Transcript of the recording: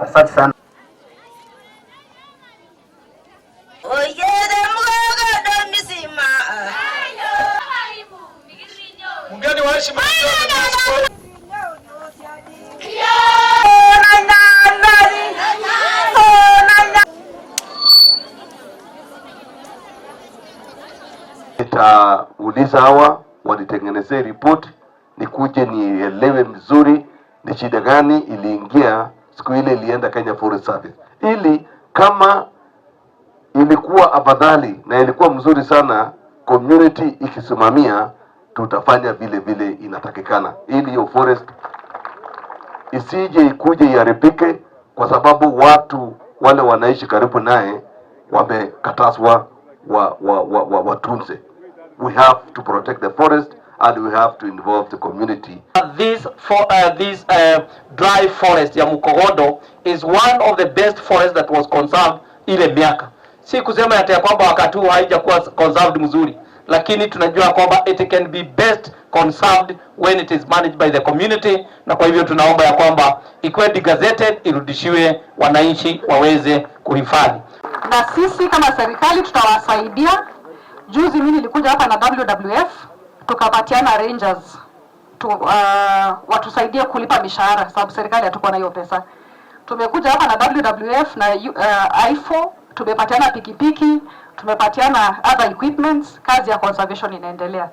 Asante sana. Mgeni wa heshima. Nitauliza hawa wanitengenezee ripoti, nikuje nielewe vizuri ni shida gani iliingia siku ile ilienda Kenya Forest Service, ili kama ilikuwa afadhali na ilikuwa mzuri sana community ikisimamia, tutafanya vile vile inatakikana, ili hiyo forest isije ikuje iharibike, kwa sababu watu wale wanaishi karibu naye wamekatazwa watunze. We have to protect the forest and we have to involve the community. This dry forest ya Mukogodo is one of the best forest that was conserved ile miaka. Si kusema ya kwamba wakati huu haijakuwa conserved mzuri, lakini tunajua kwamba it can be best conserved when it is managed by the community, na kwa hivyo tunaomba ya kwamba ikuwe degazetted, irudishiwe wananchi waweze kuhifadhi. Na sisi kama serikali tutawasaidia. Juzi mimi nilikuja hapa na WWF tukapatiana rangers watusaidie kulipa mishahara, sababu serikali hatukuwa na hiyo pesa. Tumekuja hapa na WWF na IFO, tumepatiana pikipiki, tumepatiana other equipments. Kazi ya conservation inaendelea.